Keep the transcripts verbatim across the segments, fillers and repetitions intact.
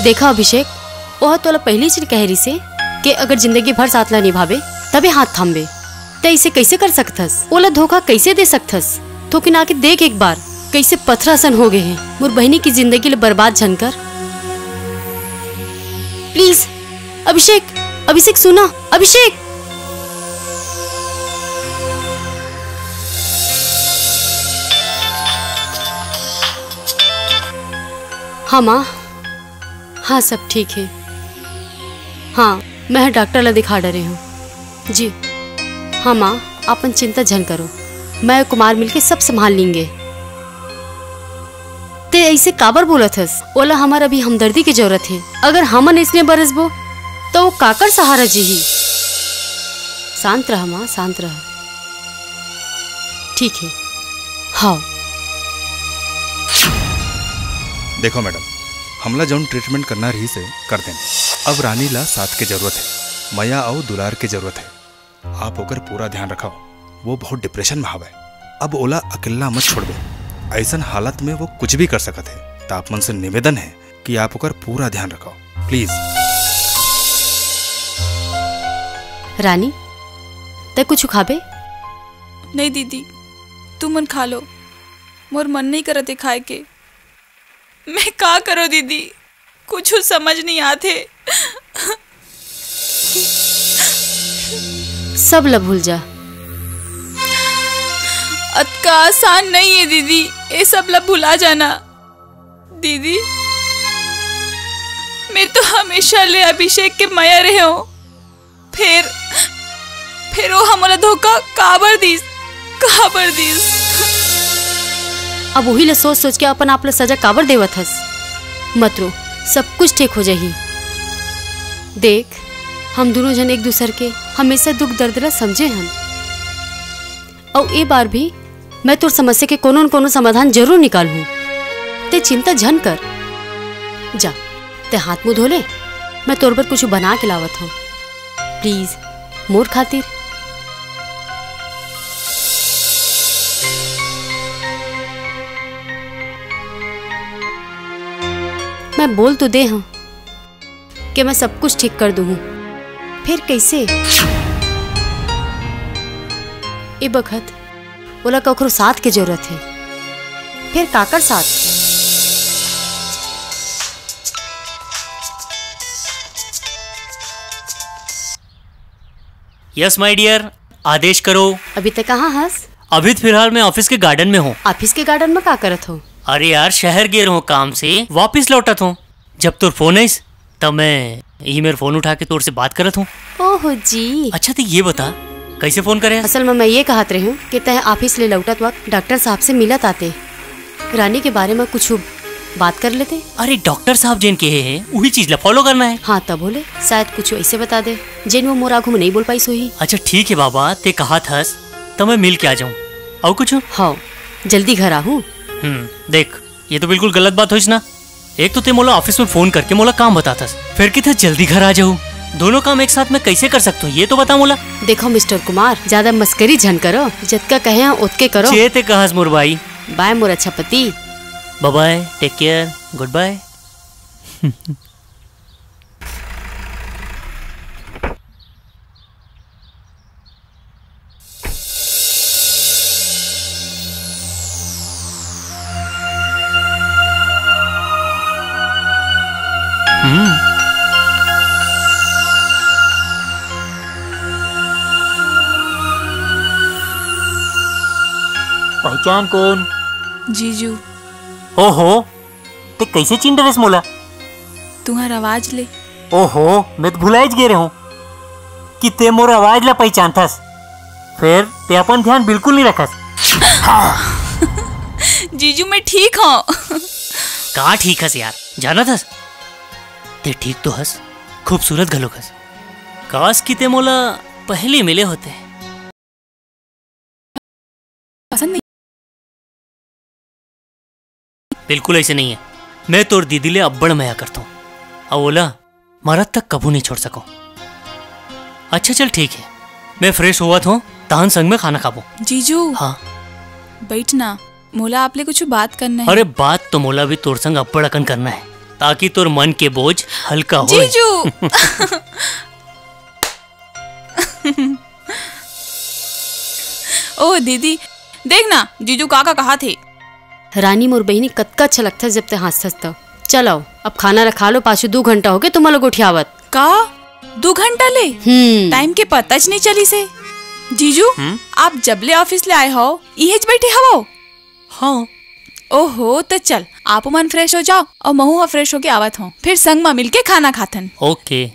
देखा अभिषेक, ओह तोला पहिली चीज कह रहिसे कि अगर जिंदगी भर साथ ला निभाबे, तबे हाथ थामबे। तैं इसे कैसे कर सकथस? ओला धोखा कैसे दे सकथस? थोकिन आके देख एक बार, कैसे पथरा सन हो गए हैं। मोर बहिनी की जिंदगी ले बर्बाद झन कर। प्लीज, अभिषेक, अभिषेक सुना, अभिषेक। हाँ माँ, हाँ, सब ठीक है। हाँ, मैं डॉक्टर ला दिखा डरे हूँ। जी। हाँ माँ, अपन चिंता झन करो, मैं कुमार मिलके सब संभाल लेंगे। ते ऐसे काबर बोलत हस? ओला हमर अभी हमदर्दी के जरूरत है। अगर हमन इसने बरसबो, तो वो काकर सहारा जीही? शांत रह माँ, शांत रह। ठीक है। हाँ। देखो मैडम, हमला जौन ट्रीटमेंट करना रहिसे, कर देन। अब रानी ला साथ के जरूरत है, मया अउ दुलार के जरूरत है। आप ओकर पूरा ध्यान रखव, वो बहुत डिप्रेशन में हवय। अब ओला अकेल्ला मत छोड़बे, ऐसन हालत में वो कुछ भी कर सकत है। त आप मन से निवेदन है कि आप ओकर पूरा ध्यान रखव, प्लीज। रानी, तै कुछ खाबे? नहीं दीदी, तुमन खा लो, मोर मन नहीं करत है खाए के। मैं का करो दीदी, कुछ समझ नहीं आते। सब ला भूल जा। अतका आसान नहीं है दीदी, ये सब ला भुला जाना। दीदी, मैं तो हमेशा ले अभिषेक के मया रहे हूँ। फिर, फिर वो हमला धोखा काबर दीस, काबर दीस? अब वही ला सोच सोच के अपन आप ला सजा काबर देवत हस? मत रो, सब कुछ ठीक हो जाही। देख, हम दोनों जन एक दूसर के हमेशा दुख दर्द ला समझे हन, अउ ए बार भी मैं तोर समस्या के कोनो न कोनो समाधान जरूर निकालहूँ। ते चिंता झन कर। जा, ते हाथ मुंह धो ले, मैं तोर बर कुछ बना के लावत हूँ। प्लीज, मोर खातिर। मैं बोल तो दे हूँ कि मैं सब कुछ ठीक कर दूँ, फिर कैसे? ए बखत ओला कखरो साथ के जरूरत हे, फिर काकर साथ? यस माय डियर, आदेश करो। अभी तक कहाँ हस? अभी तो फिलहाल मैं ऑफिस के गार्डन में हूँ। ऑफिस के गार्डन में का करत हो? अरे यार, शहर गे रहूँ काम से, वापिस लौटत हूँ। जब तोर फोन आइस, तब मैं यही मेर फोन उठा के तोर से बात करत हूँ। ओहो जी। अच्छा, तो ये बता, कैसे फोन करे? असल में मैं ये कहत रही हूँ कि तय ऑफिस ले लौटत वक्त डॉक्टर साहब से मिलत आते, रानी के बारे में कुछ बात कर लेते। अरे, डॉक्टर साहब जेन कहे हैं, वही चीज ला फॉलो करना है। हाँ, तब बोले, शायद कुछ ऐसे बता दे, जेन वो मोर आगू में नहीं बोल पाइस होही। अच्छा, ठीक है बाबा, ते कहा थस, तो मैं मिल के आ जाऊँ। अउ कुछ? हाँ, जल्दी घर आहू। हम्म, देख, ये तो बिल्कुल गलत बात होइस ना। एक तो ते मोला ऑफिस में फोन करके मोला काम बताथस, फिर किथे जल्दी घर आ जाऊ। दोनों काम एक साथ में कैसे कर सकत हो, ये तो बता मोला। देखो मिस्टर कुमार, ज्यादा मस्करी झन करो, जतका कहे हैं ओतके करो। जे ते कहस मोर भाई। बाय मोर अच्छा पति। बाय बाय, टेक केयर, गुड बाय। हम्म। पहचान कौन? जीजू। ओहो, ते कैसे चिन डरेस मोला? तुहर आवाज ले। ओहो, मैं तो भुलाइच गे रहूं कि ते मोर आवाज ला पहचानथस। फिर ते अपन ध्यान बिल्कुल नहीं रखस। जीजू, मैं ठीक हूँ। का ठीक हस यार, जानत हस? ते ठीक तो हस, खूबसूरत घलोक हस। काश कि ते मोला पहली मिले होते। पसंद नहीं। बिल्कुल ऐसे नहीं है। मैं तोर दीदी ले अब्बड़ मया करता हूँ। अउ ओला मरत तक कभू नहीं छोड़ सको। अच्छा चल ठीक है, मैं फ्रेश होवत हूँ, तहन संग में खाना खाबो। जीजू। हाँ। बैठ ना, मोला आप ले कुछ बात करना है। अरे बात तो मोला भी तोर संग अब्बड़ अकन करना है। ताकि तोर मन के बोझ हल्का होय। जीजू। ओ दीदी, देख ना, जीजू का का कहा थे। रानी, मोर बहिनी, कतका अच्छा लगथे जब ते हाँसथस त। चल आओ, अब खाना रखा लो, पाछू दू घंटा होगे तुमन ला गोठियावत। का? दू घंटा ले? हम्म। टाइम के पता च नहीं चलिस हे। जीजू, हम्म? आप जब ले ऑफिस ले आए हो, इहेच बैठे हवो? हाँ। ओहो, त चल, आप मन फ्रेश हो जाओ और महू ह फ्रेश होके आवत हो, फिर संग मा मिलके खाना खाथन। ओके।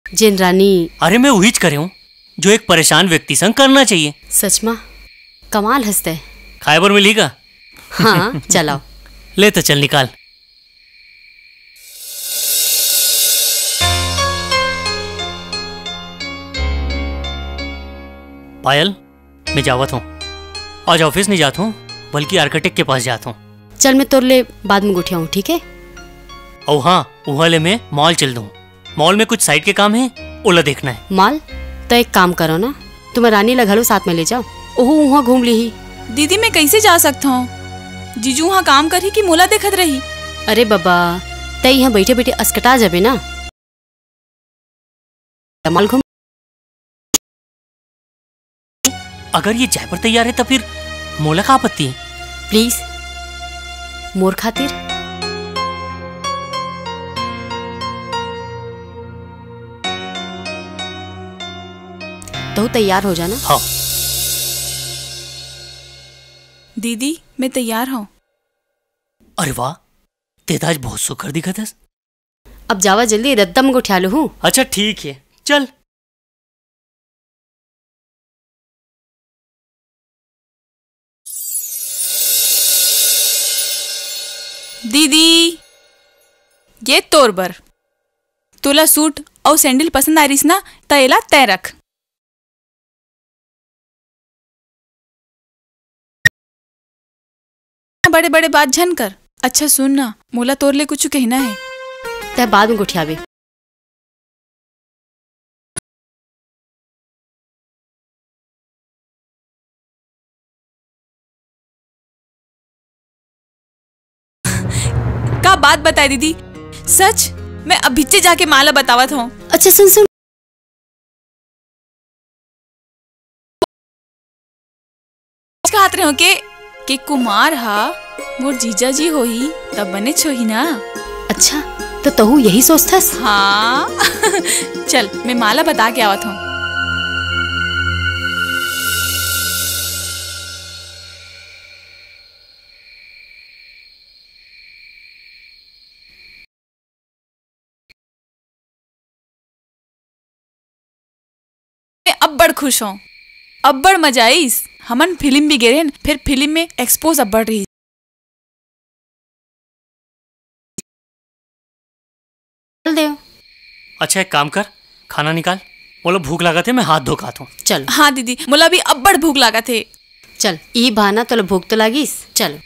जेन रानी। अरे, मैं उहीच करे हूँ, जो एक परेशान व्यक्ति संग करना चाहिए। सच मा? कमाल हस ते। खाए बर मिलही का? हाँ, चलाओ। ले तो चल निकाल। पायल, मैं जावत हूँ। आज ऑफिस नहीं जात हूँ, बल्कि आर्किटेक्ट के पास जात हूँ। चल, मैं तोर ले बाद में गोठियाहूँ, ठीक है? अउ हाँ, उहाँ ले मैं मॉल चल दूँ। मॉल में कुछ साइट के काम है, ओला देखना है। मॉल? तो एक काम करो ना, तुमर रानी ला घलो साथ में ले जाओ, ओहू उहाँ घूम लीही। दीदी, मैं कैसे जा सकत हूँ? जीजू उहाँ काम करही कि मोला देखत रही? अरे बबा, तै इहाँ बैठे बैठे असकटा जाबे ना। मॉल घूम। अगर ये जाए बर तैयार है, तो फिर मोला का आपत्ति है? प्लीज, मोर खातिर। तहू तैयार हो जाना। हाँ। दीदी, मैं तैयार हूँ। अरे वाह, ते तो आज बहुत सुघर दिखत हस। अब जावा जल्दी, रद्दा म गोठिया लूहूँ। अच्छा ठीक है, चल। दीदी, ये तोर बर। तोला सूट अउ सैंडल पसंद आ रिस ना, त एला तै रख। बड़े बड़े बात झन कर। अच्छा सुन ना, मोला तोर ले कुछ कहना है। तै बाद में गोठियाबे। का बात बताए दीदी, सच। मैं अभिच्चे जाके माँ ला बतावत हूँ। अच्छा सुन सुन। कहत रहे हो के, के कुमार हा मोर जीजा जी होही, तब बनेच होही ना। अच्छा, तो तहू यही सोचथस? हाँ। चल, मैं माँ ला बता के आवत हूँ। मैं अब्बड़ खुश हों, अब्बड़ मजा आइस। हमन फिल्म भी गे रहेन, फिर फिल्म में एक्सपोज अब्बड़ रहिस। चल देव। अच्छा, एक काम कर, खाना निकाल। मोला भूख लागत हे, मैं हाथ धो के आत हूँ। चल। हाँ दीदी, मोला भी अब्बड़ भूख लागत हे। चल, ई बहाना तोला भूख तो लागिस। चल।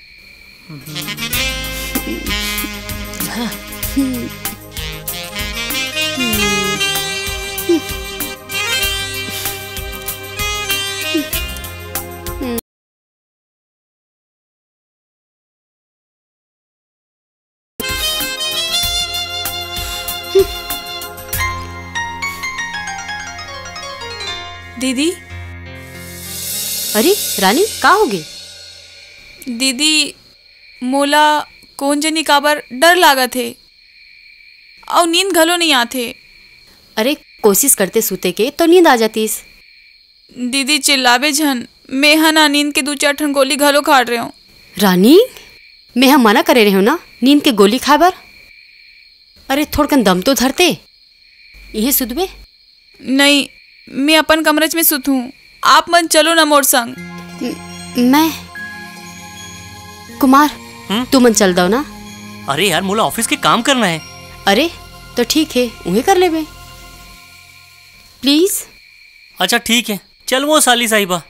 दीदी। अरे रानी, का होगे? दीदी, मोला कोन जनी काबर डर लागत हे, अउ नींद घलो नइ आत हे। अरे, कोशिश करते सूते के तो नींद आ जातिस। दीदी, चिल्लाबे झन, मेंहा ना नींद के दू चार ठन गोली घलो खा डरे हंव। रानी, मेंहा मना करे रहेंव ना नींद के गोली खाए बर। अरे, थोड़कन दम तो धरते, इहें सुतबे। नहीं, मैं अपन कमरच में सुतहूँ, आप मन चलो ना मोर संग। म-, मैं? कुमार, हम्म? तुमन चल दव ना। अरे यार, मोला ऑफिस के काम करना हे। अरे, तो ठीक हे, उहें कर लेबे। प्लीज। अच्छा ठीक हे, चल वो साली साहिबा।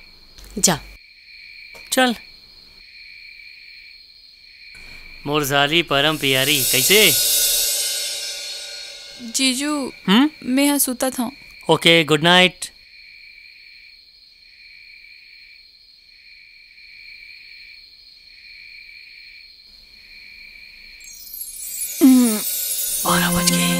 जा। चल। मोर साली परम प्यारी, कैसे? जीजू, हम्म? मेंहा सुतत हंव। ओके, गुड नाइट। बारह बज गए।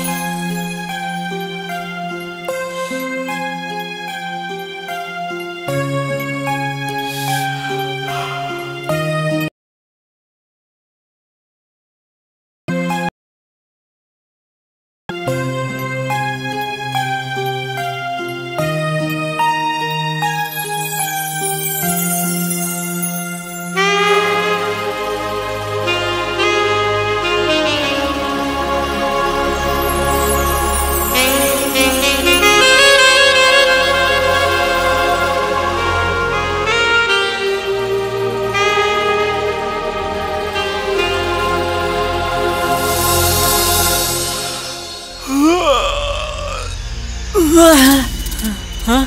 हाँ?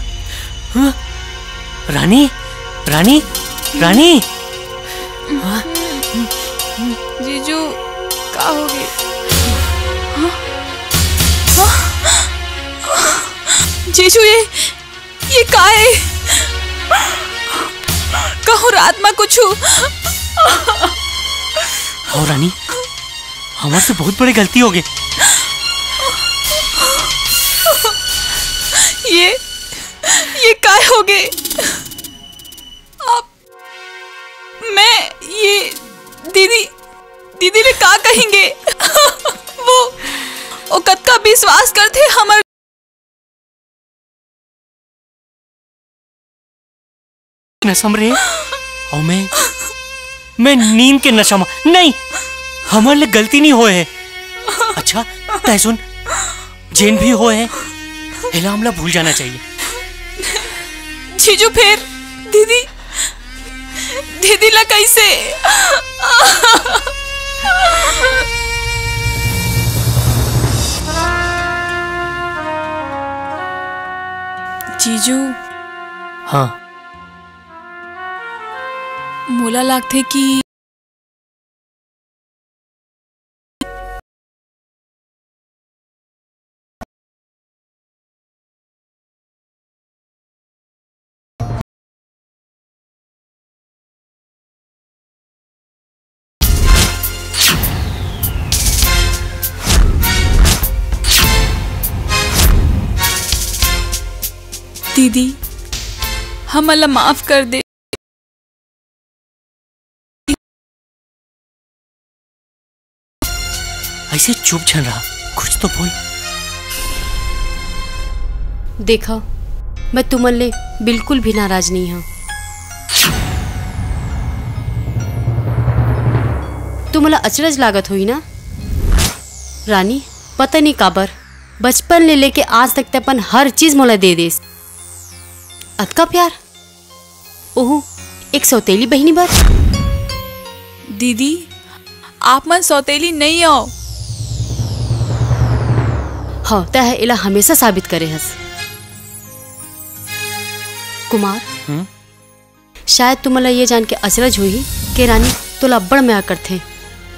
हाँ? रानी, रानी, रानी। हाँ? जीजू, का हो गए? हाँ? हाँ? जीजू, ये ये का है? कहूँ रात में कुछ हो रानी, हमर से बहुत बड़े गलती हो गए। ये, ये काय हो गए? आप, मैं, ये दीदी, दीदी ने का कहेंगे? वो, वो कतका विश्वास करते हमर नशा में रहे। और मैं, मैं नींद के नशा में नहीं। हमर ले गलती नहीं होए है। अच्छा, तय सुन, जेन भी होए है, एला हमला भूल जाना चाहिए। जीजू, फिर दीदी, दीदी ला कैसे? जीजू। हाँ। मोला लागथे कि दीदी, हमन ला माफ कर दे। ऐसे चुप झन रहा, कुछ तो बोल। देखा, मैं तुमन ले बिल्कुल भी नाराज नहीं हूँ। तुमला अचरज लागत होई ना रानी, पता नहीं काबर बचपन ले लेके आज तक ते अपन हर चीज मोला दे देस। अतका प्यार, ओहू एक सौतेली बहिनी बर। दीदी, आप मन सौतेली नइ अव। हव, तैं ह एला हमेशा साबित करे हस। कुमार, हम्म? शायद तुमन ला ये जान के अचरज होही के रानी तोला अब्बड़ मया करथे,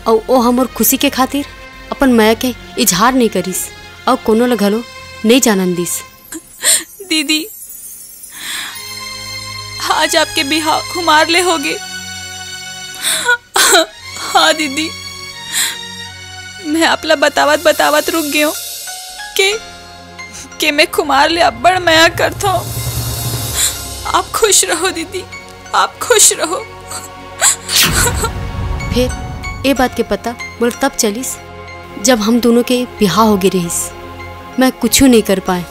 अउ ओ ह मोर खुशी के खातिर अपन मया के इजहार नइ करिस, अउ कोनो ला घलो नइ जानन दिस। दीदी, आज आपके बिहाव खुमार ले होगे। हाँ दीदी, मैं आपला बतावत बतावत रुक गेंव के, के मैं खुमार ले अब्बड़ मया करथंव। आप खुश रहो दीदी, आप खुश रहो। फेर ए बात के पता मोला तब चलिस, जब हम दूनों के बिहाव होगे रहिस। मैं कुछू नइ कर पाएंव।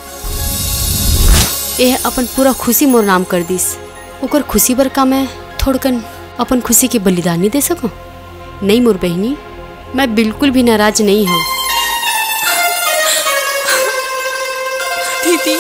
एह अपन पूरा खुशी मोर नाम कर दिस। ओकर खुशी बर का मैं थोड़कन अपन खुशी के बलिदान नइ दे सकंव? नइ मोर बहिनी, मैं बिल्कुल भी नाराज नइ हंव। दीदी,